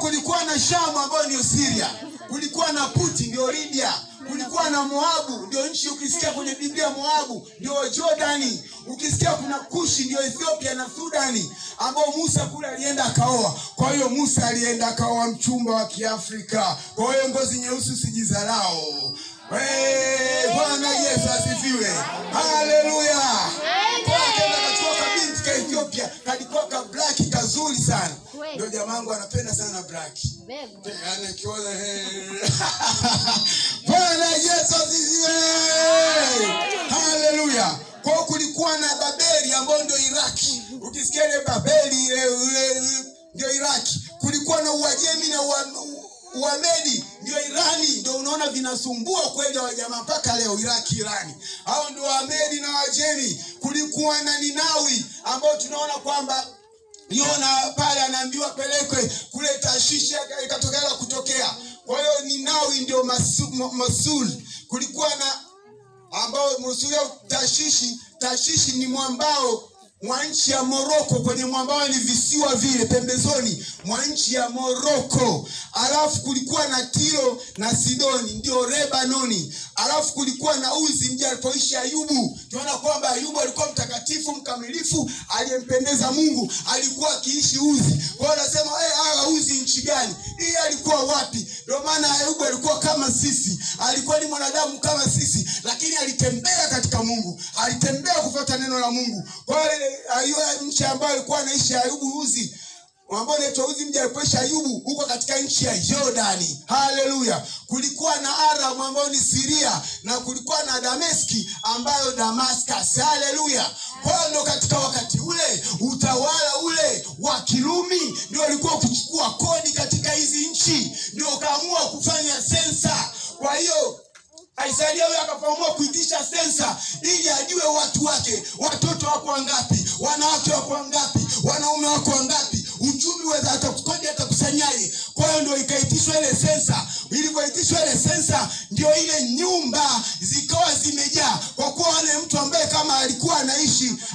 Kulikuwa na Shamu ambayo ndio Syria, kulikuwa na Puti ndio Libya, kulikuwa na Moabu ndio nchi ukisikia kwenye Biblia Moabu ndio Jordani, ukisikia kuna Kushi ndio Ethiopia na Sudani ambao Musa kule alienda akaoa. Kwa hiyo Musa alienda akaoa mchumba wa Kiafrika. Kwa hiyo ngozi nyeusi usijizalao. Bwana Yesu asifiwe. Haleluya. Akaenda akachukua kabinti ka Ethiopia, kalikuwa ka black kazuri sana. Ndio jamaa wangu anapenda sana black. Yaani akiona Bwana Yesu asifiwe. Haleluya. Kwa kulikuwa na Babeli ambayo ndio Iraki. Ukisikia ile Babeli ile ndio Iraki. Kulikuwa na Uajemi na Uamedi ndio Irani, ndio unaona vinasumbua kweli wa jamaa mpaka leo Iraki, Irani. Hao ndio Waamedi na Waajemi. Kulikuwa na Ninawi ambao tunaona kwamba Yona pale anaambiwa pelekwe kule Tashishi, ikatokea kutokea. Kwa hiyo Ninawi ndio Mosul. Kulikuwa na ambao Mosul au Tashishi. Tashishi ni mwambao mwa nchi ya Moroko, kwenye mwambao ni visiwa vile pembezoni mwa nchi ya Moroko. Alafu kulikuwa na Tiro na Sidoni ndio Lebanoni. Alafu kulikuwa na Uzi, mji alipoishi Ayubu. Tunaona kwamba Ayubu alikuwa mtakatifu mkamilifu aliyempendeza Mungu, alikuwa akiishi Uzi. Kwa hiyo anasema hawa Uzi nchi gani? Hii alikuwa wapi? Ndio maana Ayubu alikuwa kama sisi, alikuwa ni mwanadamu kama sisi, lakini alitembea katika Mungu, alitembea kufuata neno la Mungu. Kwa hiyo nchi ambayo alikuwa anaishi Ayubu Uzi, ambao inaitwa Uzi mji alipoishi Ayubu, huko katika nchi ya Jordani. Haleluya. Kulikuwa na Aram ambayo ni Syria, na kulikuwa na Dameski ambayo Damascus. Haleluya. Kwa hiyo katika wakati ule utawala ule wa Kirumi ndio walikuwa kuchukua kodi katika hizi nchi, ndio kaamua kufanya sensa. Kwa hiyo Isaia huyo akaamua kuitisha sensa ili ajue watu wake, watoto wako wangapi, wanawake wako wangapi, wanaume wako wangapi, uchumi waweza atakukodi atakusanyaje. Kwa hiyo ndio ikaitishwa ile sensa. Ilipoitishwa ile sensa ndio ile nyumba zikawa zimejaa. Kwa kuwa wale mtu ambaye kama alikuwa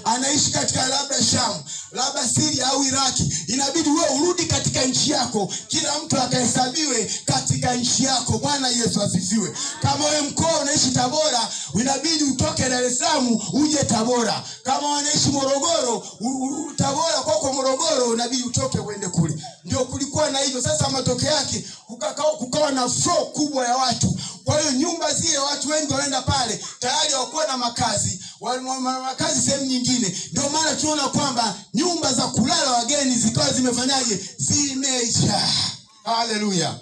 anaishi katika labda Sham, labda Syria au Iraki, inabidi wewe urudi katika nchi yako, kila mtu akahesabiwe katika nchi yako. Bwana Yesu asifiwe. Kama wewe mkoa unaishi Tabora, inabidi utoke Dar es Salaam uje Tabora. Kama unaishi Morogoro, Tabora kwako Morogoro, inabidi utoke uende kule. Ndio kulikuwa na hivyo. Sasa matokeo yake kukawa na flow kubwa ya watu. Kwa hiyo nyumba zile watu wengi wanaenda pale, tayari hawakuwa na makazi, makazi sehemu nyingine. Ndio maana tunaona kwamba nyumba za kulala wageni zikawa zimefanyaje? Zimejaa. Haleluya.